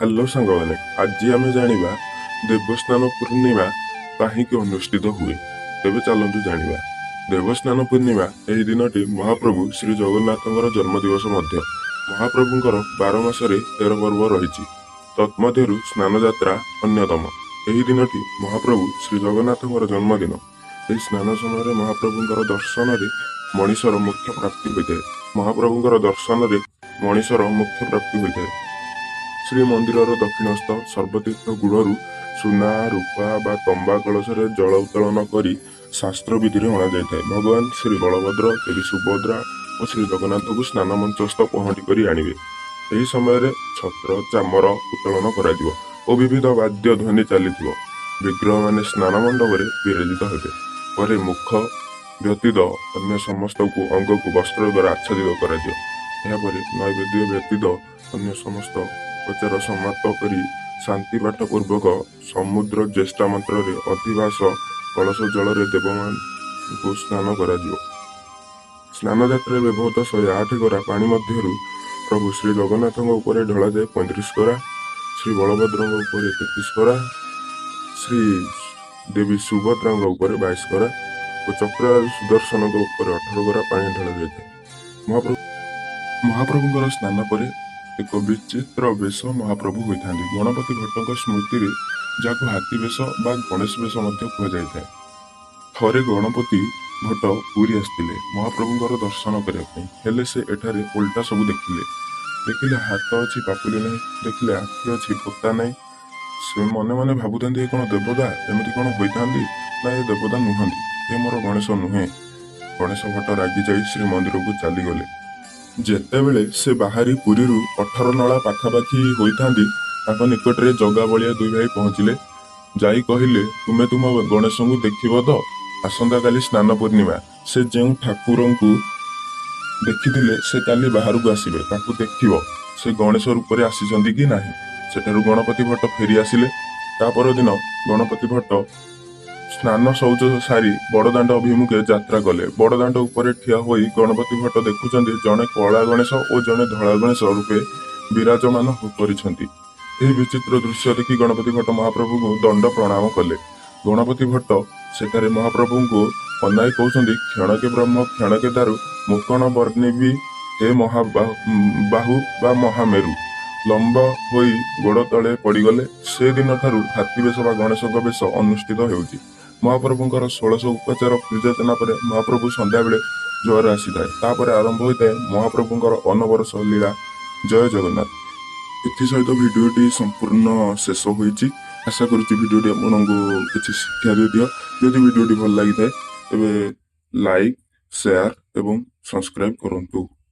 Hello ସାଙ୍ଗମାନେ, ଆଜି ଆମେ ଜାଣିବା ଦେବସ୍ନାନ ପୂର୍ଣ୍ଣିମା କାହିଁକି ଅନୁଷ୍ଠିତ ହୁଏ। ତେବେ ଚାଲନ୍ତୁ ଜାଣିବା। ଦେବସ୍ନାନ ପୂର୍ଣ୍ଣିମା, ଏହି ଦିନଟି ମହାପ୍ରଭୁ ଶ୍ରୀ ଜଗନ୍ନାଥଙ୍କର ଜନ୍ମଦିବସ ମଧ୍ୟ। ମହାପ୍ରଭୁଙ୍କର 12 ମାସରେ 13 ପର୍ବ ରହିଛି। ତନ୍ମଧ୍ୟରୁ ସ୍ନାନ ଯାତ୍ରା ଅନ୍ୟତମ। ଏହି ଦିନଟି ମହାପ୍ରଭୁ ଶ୍ରୀ ଜଗନ୍ନାଥଙ୍କର ଜନ୍ମଦିନ। ଏହି ସ୍ନାନ ସମୟରେ ମହାପ୍ରଭୁଙ୍କର ଦର୍ଶନରେ ମଣିଷର ମୋକ୍ଷ ପ୍ରାପ୍ତି ହୋଇଥାଏ। ମହାପ୍ରଭୁଙ୍କର ଦର୍ଶନରେ ମଣିଷର ମୋକ୍ଷ ପ୍ରାପ୍ତି ହୋଇଥାଏ। ଶ୍ରୀମନ୍ଦିରର ଦକ୍ଷିଣସ୍ଥ ସର୍ବତୀର୍ଥ ଗୁଡ଼ରୁ ସୁନା, ରୂପା ବା ତମ୍ବା କଳସରେ ଜଳ ଉତ୍ତୋଳନ କରି ଶାସ୍ତ୍ର ବିଧିରେ ଅଣାଯାଇଥାଏ। ଭଗବାନ ଶ୍ରୀ ବଳଭଦ୍ର, ଦେବୀ ସୁଭଦ୍ରା ଓ ଶ୍ରୀ ଜଗନ୍ନାଥଙ୍କୁ ସ୍ନାନ ମଞ୍ଚସ୍ଥ ପହଣ୍ଡି କରି ଆଣିବେ। ଏହି ସମୟରେ ଛତ୍ର ଚାମର ଉତ୍ତୋଳନ କରାଯିବ ଓ ବିବିଧ ବାଦ୍ୟ ଧ୍ୱନି ଚାଲିଥିବ। ବିଗ୍ରହମାନେ ସ୍ନାନ ମଣ୍ଡପରେ ବିରାଜିତ ହେବେ। ପରେ ମୁଖ ବ୍ୟତୀତ ଅନ୍ୟ ସମସ୍ତକୁ ଅଙ୍ଗକୁ ବସ୍ତ୍ର ଦ୍ୱାରା ଆଚ୍ଛାଦିତ କରାଯିବ। ଏହାପରେ ନୈବେଦ୍ୟ ବ୍ୟତୀତ ଅନ୍ୟ ସମସ୍ତ ଉପଚାର ସମାପ୍ତ କରି ଶାନ୍ତି ପାଠ ପୂର୍ବକ ସମୁଦ୍ର ଜ୍ୟେଷ୍ଠା ମନ୍ତ୍ରରେ ଅଧିବାସ କଳସ ଜଳରେ ଦେବମାନଙ୍କୁ ସ୍ନାନ କରାଯିବ। ସ୍ନାନ ଯାତ୍ରାରେ ବ୍ୟବହୃତ 108 ଗରା ପାଣି ମଧ୍ୟରୁ ପ୍ରଭୁ ଶ୍ରୀ ଜଗନ୍ନାଥଙ୍କ ଉପରେ ଢଳାଯାଏ 35 ଗରା, ଶ୍ରୀ ବଳଭଦ୍ରଙ୍କ ଉପରେ 33 ଗରା, ଶ୍ରୀ ଦେବୀ ସୁଭଦ୍ରାଙ୍କ ଉପରେ 22 ଗରା ଓ ଚକ୍ରରାଜ ସୁଦର୍ଶନଙ୍କ ଉପରେ 18 ଗରା ପାଣି ଢଳାଯାଇଥାଏ। ମହାପ୍ରଭୁଙ୍କର ସ୍ନାନ ପରେ ଏକ ବିଚିତ୍ର ବେଶ ମହାପ୍ରଭୁ ହୋଇଥାନ୍ତି ଗଣପତି ଭଟ୍ଟଙ୍କ ସ୍ମୃତିରେ, ଯାହାକୁ ହାତୀ ବେଶ ବା ଗଣେଶ ବେଶ ମଧ୍ୟ କୁହାଯାଇଥାଏ। ଥରେ ଗଣପତି ଭଟ୍ଟ ପୁରୀ ଆସିଥିଲେ ମହାପ୍ରଭୁଙ୍କର ଦର୍ଶନ କରିବା ପାଇଁ। ହେଲେ ସେ ଏଠାରେ ଓଲଟା ସବୁ ଦେଖିଲେ। ଦେଖିଲେ ହାତ ଅଛି, ପାପୁଲି ନାହିଁ। ଦେଖିଲେ ଆଖି ଅଛି, ପୋତା ନାହିଁ। ସେ ମନେ ମନେ ଭାବୁଥାନ୍ତି, ଏ କଣ ଦେବତା? ଏମିତି କଣ ହୋଇଥାନ୍ତି ନା, ଏ ଦେବତା ନୁହନ୍ତି, ଏ ମୋର ଗଣେଶ ନୁହେଁ। ଗଣେଶ ଭଟ୍ଟ ରାଗି ଯାଇ ଶ୍ରୀମନ୍ଦିରକୁ ଚାଲିଗଲେ। ଯେତେବେଳେ ସେ ବାହାରି ପୁରୀରୁ 18 ନଳା ପାଖାପାଖି ହୋଇଥାନ୍ତି, ତାଙ୍କ ନିକଟରେ ଜଗା ବଳିଆ ଦୁଇ ଭାଇ ପହଞ୍ଚିଲେ। ଯାଇ କହିଲେ, ତୁମେ ତୁମ ଗଣେଶଙ୍କୁ ଦେଖିବ ତ? ଆସନ୍ତାକାଲି ସ୍ନାନ ପୂର୍ଣ୍ଣିମା। ସେ ଯେଉଁ ଠାକୁରଙ୍କୁ ଦେଖିଥିଲେ, ସେ କାଲି ବାହାରକୁ ଆସିବେ। ତାଙ୍କୁ ଦେଖିବ, ସେ ଗଣେଶ ରୂପରେ ଆସିଛନ୍ତି କି ନାହିଁ। ସେଠାରୁ ଗଣପତି ଭଟ୍ଟ ଫେରି ଆସିଲେ। ତା ପରଦିନ ଗଣପତି ଭଟ୍ଟ ସ୍ନାନ ଶୌଚ ସାରି ବଡ଼ଦାଣ୍ଡ ଅଭିମୁଖେ ଯାତ୍ରା କଲେ। ବଡ଼ଦାଣ୍ଡ ଉପରେ ଠିଆ ହୋଇ ଗଣପତି ଭଟ୍ଟ ଦେଖୁଛନ୍ତି, ଜଣେ କଳା ଗଣେଶ ଓ ଜଣେ ଧଳା ଗଣେଶ ରୂପେ ବିରାଜମାନ କରିଛନ୍ତି। ଏହି ବିଚିତ୍ର ଦୃଶ୍ୟ ଦେଖି ଗଣପତି ଭଟ୍ଟ ମହାପ୍ରଭୁଙ୍କୁ ଦଣ୍ଡ ପ୍ରଣାମ କଲେ। ଗଣପତି ଭଟ୍ଟ ସେଠାରେ ମହାପ୍ରଭୁଙ୍କୁ ଅନାଇ କହୁଛନ୍ତି, କ୍ଷଣକେ ବ୍ରହ୍ମ କ୍ଷଣକେ ଦାରୁ, ମୁଁ କଣ ବର୍ଣ୍ଣିବି ହେ ମହାବାହୁ ବା ମହାମେରୁ। ଲମ୍ବ ହୋଇ ଗୋଡ଼ ତଳେ ପଡ଼ିଗଲେ। ସେ ଦିନଠାରୁ ହାତୀ ବେଶ ବା ଗଣେଶଙ୍କ ବେଶ ଅନୁଷ୍ଠିତ ହେଉଛି। ମହାପ୍ରଭୁଙ୍କର ଷୋଳଶ ଉପଚାର ପୂଜାର୍ଚ୍ଚନା ପରେ ମହାପ୍ରଭୁ ସନ୍ଧ୍ୟାବେଳେ ଜ୍ୱର ଆସିଥାଏ। ତାପରେ ଆରମ୍ଭ ହୋଇଥାଏ ମହାପ୍ରଭୁଙ୍କର ଅନବରସ ଲୀଳା। ଜୟ ଜଗନ୍ନାଥ। ଏଥିସହିତ ଭିଡ଼ିଓଟି ସମ୍ପୂର୍ଣ୍ଣ ଶେଷ ହୋଇଛି। ଆଶା କରୁଛି ଭିଡ଼ିଓଟି ଆପଣଙ୍କୁ କିଛି ଶିକ୍ଷା ଦେଇଥିବ। ଯଦି ଭିଡ଼ିଓଟି ଭଲ ଲାଗିଥାଏ, ତେବେ ଲାଇକ୍, ସେୟାର ଏବଂ ସବସ୍କ୍ରାଇବ୍ କରନ୍ତୁ।